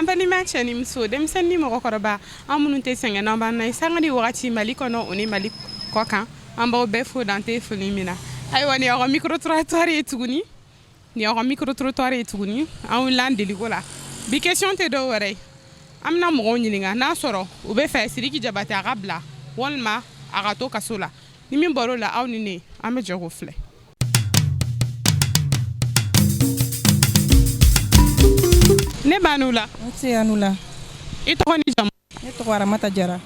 An balima cɛ ni muso, denmisɛnnin ni mɔgɔkɔrɔba, an minnu tɛ sɛgɛn n'an b'an na ye sanga ni wagati Mali kɔnɔ o ni Mali kɔ kan, an b'aw bɛɛ fo dan tɛ foli min na. Ayiwa, nin y'aw ka micro trottoir ye tuguni, nin y'aw ka micro trottoir ye tuguni. An wulila an deliko la. Bi question tɛ dɔw wɛrɛ ye, an bɛna mɔgɔw ɲininka n'a sɔrɔ u bɛ fɛ Sidiki Jabate a ka bila walima a ka to kaso la. Ni min bɔr'o la, aw ni ne, an bɛ jɛ k'o filɛ. Ne ba n'u la. Nse, a n'u la. I tɔgɔ ni jamu? Ne tɔgɔ Aramata Jara.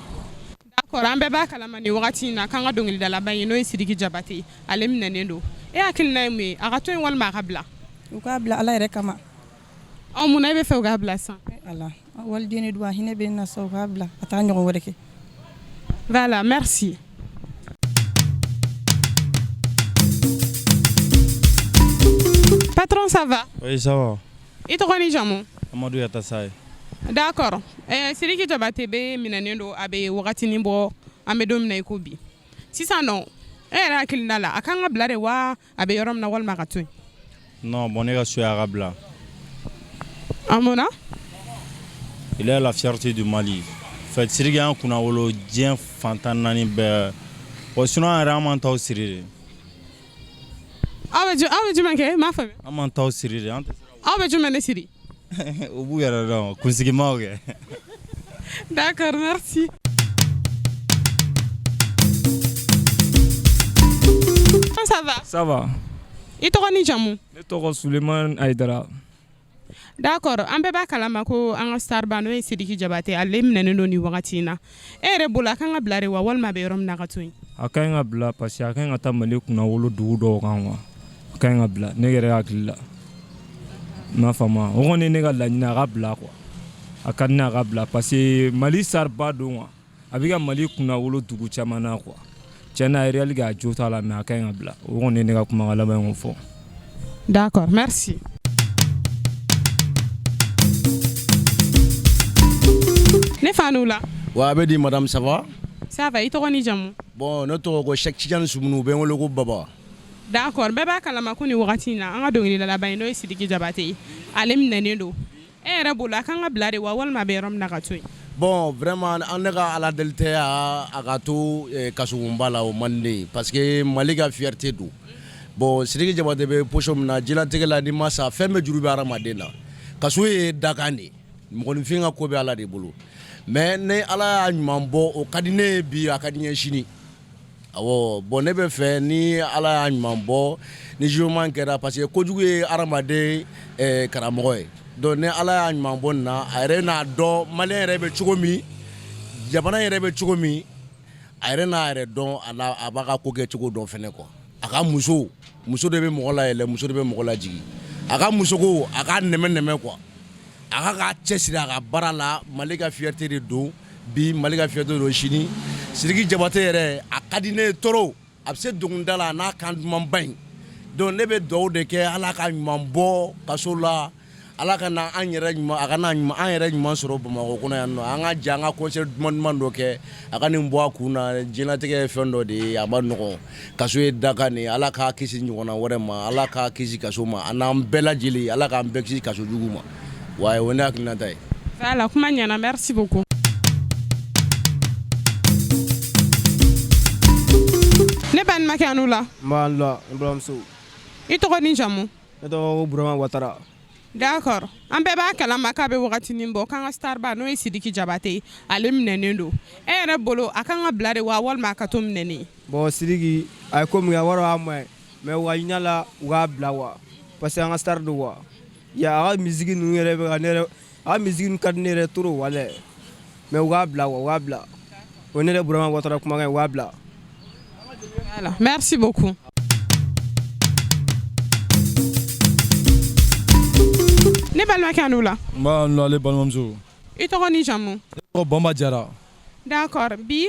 D'accord, an bɛɛ b'a kalama nin wagati in na k'an ka dɔnkilidalaba in, n'o ye Sidiki Jabate, ale minɛnen don. E hakilina ye mun ye, a ka to yen walima a ka bila? U k'a bila Ala yɛrɛ kama. Ɔ, mun na e bɛ fɛ u k'a bila sisan? Ala waliden de don, a hinɛ bɛ na sa, u k'a bila a taa ɲɔgɔn wɛrɛ kɛ. Voilà, merci. Patron, ça va? Oui, ça va. I tɔgɔ ni jamu? Amadou Yatassay. D'accord. Sidiki Jabate bɛ minɛnen don, a bɛ wagatinin bɔ, an bɛ don min na i ko bi. Sisan nɔ, e yɛrɛ hakilina la, a kan ka bila de wa, a bɛ yɔrɔ min na, walima a ka to yen? Non, bon, ne ka souhait a ka bila. A mun na? Il est la fierté du Mali. En fait, Sidiki y'an kunnawolo diɲɛ fantan naani bɛɛ. Bon, sinon an yɛrɛ an m'an taw siri de. Aw bɛ jumɛn kɛ? N m'a faamuya. An m'an taw siri de. An tɛ Aw bɛ jumɛn de siri? U b'u yɛrɛ dɔn, kunsigimaw kɛ. D'accord, merci. Ça va? Ça va. I tɔgɔ ni jamu? Ne tɔgɔ Suleiman Aydara. D'accord, an bɛɛ b'a kalama ko an ka star ba, n'o ye Sidiki Jabate, ale minɛnen don nin wagati in na. E yɛrɛ bolo, a kan ka bila de wa, walima a bɛ yɔrɔ min na a ka to yen? A ka ɲi ka bila parce que a ka ɲi ka taa Mali kunnawolo dugu dɔw kan quoi. A ka ɲi ka bila ne yɛrɛ hakili la. I m'a faamu wa? O kɔni ye ne ka laɲini, a ka bila quoi. A ka di ne ye a ka bila parce que Mali star ba don quoi. A bɛ ka Mali kunnawolo dugu caman na quoi. Tiɲɛ na, réalité a jo t'a la, mais a ka ɲi ka bila. O kɔni ye ne ka kumakan laban ye k'o fɔ. D'accord, merci. Ne fa n'u la. Wa a bɛ di, madame, ça va? Ça va, i tɔgɔ ni jamu? Bon, ne tɔgɔ ko Cheikh Tidiane Soumounou, u bɛ n wele ko Baba. D'accord, bɛɛ b'a kalama ko nin wagati in na, an ka dɔnkilidalaba in, n'o ye Sidiki Jabate ye, ale minɛnen don. E yɛrɛ bolo, a kan ka bila de wa, walima a bɛ yɔrɔ min na ka to yen? Bon, vraiment, an ne ka Ala deli tɛ a ka to kasobonba la, o man di ne ye parce que Mali ka fierté don. Bon, Sidiki Jabate bɛ position min na diɲɛlatigɛ la, n'i ma sa, fɛn bɛɛ juru bɛ hadamaden na. Kaso ye dakan de ye, mɔgɔninfin ka ko bɛ Ala de bolo. Mais ni Ala y'a ɲuman bɔ, o ka di ne ye bi, a ka di n ye sini. Awɔ, bon, ne bɛ fɛ ni Ala y'a ɲuman bɔ, ni jugement kɛra, parce que kojugu ye hadamaden karamɔgɔ ye. Donc ni Ala y'a ɲuman bɔ nin na, a yɛrɛ n'a dɔn malien yɛrɛ bɛ cogo min, jamana yɛrɛ bɛ cogo min, a yɛrɛ n'a yɛrɛ dɔn, a n'a a b'a ka ko kɛ cogo dɔn fɛnɛ quoi. A ka muso, muso de bɛ mɔgɔ layɛlɛ, muso de bɛ mɔgɔ lajigin. A ka musoko, a k'a nɛmɛ nɛmɛ quoi. A ka k'a cɛsiri a ka baara la. Mali ka fierté de don bi, Mali ka fierté don sini. Sidiki Jabate yɛrɛ, a ka di ne ye trop, a bɛ se dɔnkilida la, a n'a kan dumanba in. Donc ne bɛ dugawu de kɛ, Ala ka ɲuman bɔ kaso la, Ala ka na an yɛrɛ ɲuman, a ka na ɲuman, an yɛrɛ ɲuman sɔrɔ Bamakɔ kɔnɔ yan nɔ, an ka jɛ an ka concert duman duman dɔ kɛ, a ka nin bɔ a kun na. Diɲɛlatigɛ ye fɛn dɔ de ye, a ma nɔgɔn. Kaso ye dakan de ye. Ala k'a kisi ɲɔgɔnna wɛrɛ ma, Ala k'a kisi kaso ma, a n'an bɛɛ lajɛlen, Ala k'an bɛɛ kisi kaso jugu ma. Wa o ye ne hakilinata ye. Voilà, kuma ɲɛna, merci beaucoup. Ne balimakɛ, a n'u la. N b'a la, n balimamuso. I tɔgɔ ni jamu? Ne tɔgɔ ko Burama Watara. D'accord, an bɛɛ b'a kalama k'a bɛ wagatinin bɔ k'an ka star ba, n'o ye Sidiki Jabate ye, ale minɛnen don. E yɛrɛ bolo, a kan ka bila de wa, walima a ka to minɛnen? Bon, Sidiki a ye ko min kɛ, a b'a dɔn a ma ɲi, mais u ka hinɛ la, u k'a bila quoi, parce que an ka star don quoi. Ya a ka musique ninnu yɛrɛ bɛ ka ne yɛrɛ, a ka musique ninnu ka di ne yɛrɛ trop walayi, mais u k'a bila quoi, u k'a bila. O ye ne yɛrɛ Burama Watara kumakan ye, u k'a bila. Voilà, merci beaucoup. Ne balimakɛ, a n'u la. N b'a la, ale balimamuso. I tɔgɔ ni jamu? Ne tɔgɔ Bamba Jara. D'accord, bi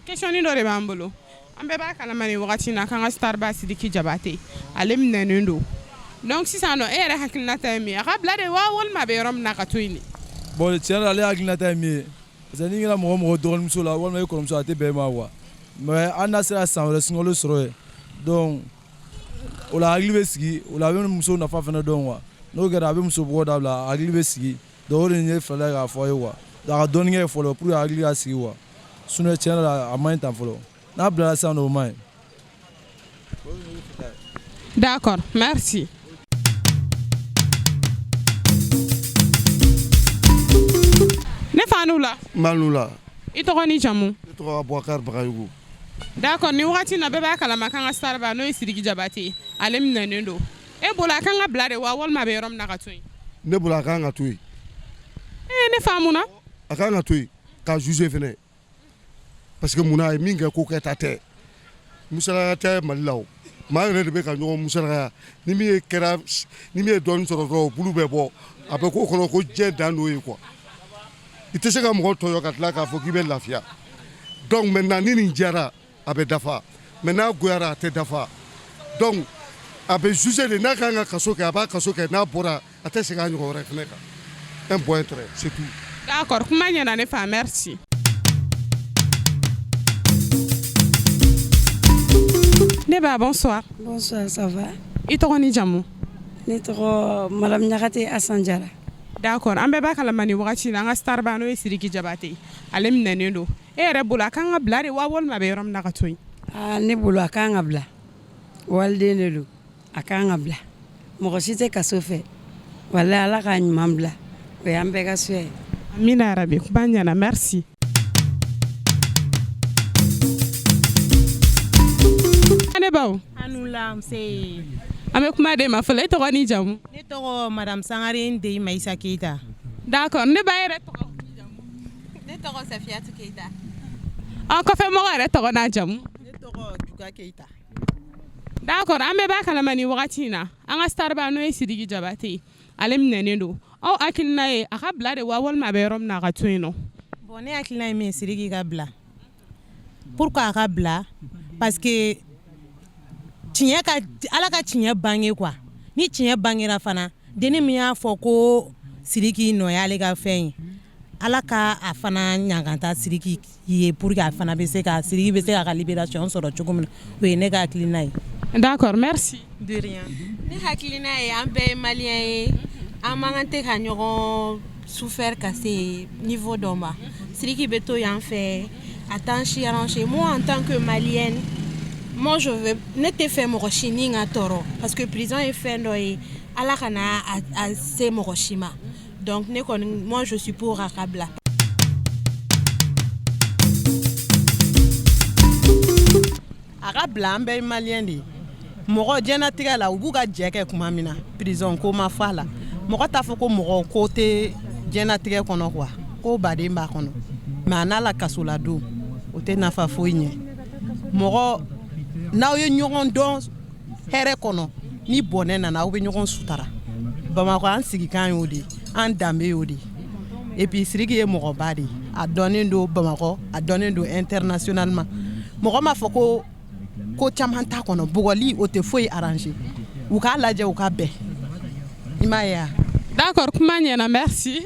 question dɔ de b'an bolo. An bɛɛ b'a kalama nin wagati in na k'an ka star ba Sidiki Jabate, ale minɛnen don. Donc sisan nɔ, e yɛrɛ hakilinata ye min ye, a ka bila de wa, walima a bɛ yɔrɔ min na a ka to yen de? Bon, tiɲɛ na, ale hakilinata ye min ye, parce que n'i kɛra mɔgɔ mɔgɔ dɔgɔnimuso la walima i kɔrɔmuso, a tɛ bɛn i ma quoi. Mais hali n'a sera san wɛrɛ sunkalo sɔrɔ yen, donc o la hakili bɛ sigi, o la a bɛ muso nafa fana dɔn quoi. N'o kɛra, a bɛ muso bugɔ dabila, a hakili bɛ sigi. Donc o de ye ne fɛla ye k'a fɔ a ye quoi. Donc a ka dɔɔnin kɛ fɔlɔ pour que a hakili ka sigi quoi. Sinon tiɲɛ yɛrɛ la, a man ɲi tan fɔlɔ. N'a bilala sisan nɔ, o man ɲi. D'accord, merci. Ne fa n'u la. N b'a n'u la. I tɔgɔ ni jamu? Ne tɔgɔ Abubakar Bagayogo. D'accord, ni wagati na, bɛɛ b'a kalama k'an ka star ba, n'o ye Sidiki Jabate ye, ale minɛnen don. E bolo, a kan ka bila de wa, walima a bɛ yɔrɔ min na ka to yen? Ne bolo, a kan ka to yen. Ee, ne fa, mun na? A kan ka to yen k'a juger fɛnɛ, parce que munna, a ye min kɛ, ko kɛta tɛ, musalaya tɛ Mali la. O maa yɛrɛ de bɛ ka ɲɔgɔn musalaya. Ni min ye kɛra, ni min ye dɔɔnin sɔrɔ dɔrɔn, o bulu bɛ bɔ, a bɛ k'o kɔnɔ ko diɲɛ dan n'o ye quoi. I tɛ se ka mɔgɔ tɔɲɔ ka tila k'a fɔ k'i bɛ lafiya. Donc maintenant, ni nin diyara, a bɛ dafa, mais n'a goyara, a tɛ dafa. Donc a bɛ juger de. N'a kan ka kaso kɛ, a b'a kaso kɛ. N'a bɔra, a tɛ segin a ɲɔgɔn wɛrɛ fɛnɛ kan. Un point trait, c'est tout. D'accord, kuma ɲɛna ne fa, merci. Ne ba, bonsoir. Bonsoir, ça va? I tɔgɔ ni jamu? Ne tɔgɔ Madame Ɲagate Asan Jara. D'accord, an bɛɛ b'a kalama ni wagati in na, an ka star ba, n'o ye Sidiki Jabate, ale minɛnen don. E yɛrɛ bolo, a kan ka bila de wa, walima a bɛ yɔrɔ min na ka to yen? Aa, ne bolo, a kan ka bila. Waliden de don, a kan ka bila. Mɔgɔ si tɛ kaso fɛ. Walahi, Ala k'a ɲuman bila, o y'an bɛɛ ka souhait ye. Amina yarabi, kuma ɲɛna, merci. Ne baw. Anu la, nse. An bɛ kuma de ma fɔlɔ. E tɔgɔ ni jamu? Ne tɔgɔ Madame Sangare Ndeyi Mayisa Keyita. D'accord, ne ba yɛrɛ tɔgɔ? Ne tɔgɔ Safiyatu Keyita. An kɔfɛ mɔgɔ yɛrɛ tɔgɔ n'a jamu? Ne tɔgɔ Juga Keyita. D'accord, an bɛɛ b'a kalama ni wagati in na, an ka star ba, n'o ye Sidiki Jabate, ale minɛnen don. Aw hakilina ye, a ka bila de wa, walima a bɛ yɔrɔ min na a ka to yen nɔ? Bon, ne hakilina ye min ye, Sidiki ka bila. Pourquoi a ka bila? Parce que tiɲɛ ka, Ala ka tiɲɛ bange quoi. Ni tiɲɛ bangera fana, denni min y'a fɔ ko Sidiki nɔ y'ale ka fɛn ye, Ala ka a fana ɲangata Sidiki ye pour que a fana bɛ se ka, Sidiki bɛ se k'a ka libération sɔrɔ cogo min na. O ye ne ka hakilina ye. D'accord, merci. De rien. Ne hakilina ye, an bɛɛ ye malien ye, an man kan tɛ ka ɲɔgɔn souffert ka se niveau dɔ ma. Sidiki bɛ to yan fɛ, a t'an si arranger. Moi, en tant que malienne, moi je veux, ne tɛ fɛ mɔgɔ si ni ka tɔɔrɔ, parce que prison ye fɛn dɔ ye, Ala kana a se mɔgɔ si ma. Donc ne kɔni, moi je suis pour a ka bila. A ka bila, an bɛɛ ye malien de ye. Mɔgɔ diɲɛnatigɛ la, u b'u ka jɛ kɛ tuma min na, prison ko ma fɔ a la. Mɔgɔ t'a fɔ ko mɔgɔ ko tɛ diɲɛnatigɛ kɔnɔ quoi, ko baden b'a kɔnɔ, mais a n'a la kasoladon, o tɛ nafa foyi ɲɛ mɔgɔ. N'aw ye ɲɔgɔn dɔn hɛrɛ kɔnɔ, ni bɔnɛ nana, aw bɛ ɲɔgɔn sutara. Bamakɔ, an sigikan y'o de ye, an danbe y'o de ye. Et puis Sidiki ye mɔgɔba de ye, a dɔnnen don Bamakɔ, a dɔnnen don internationalement. Mɔgɔ m'a fɔ ko ko caman t'a kɔnɔ. Bugɔli, o tɛ foyi arranger. U k'a lajɛ, u ka bɛn, i m'a ye wa? D'accord, kuma ɲɛna, merci.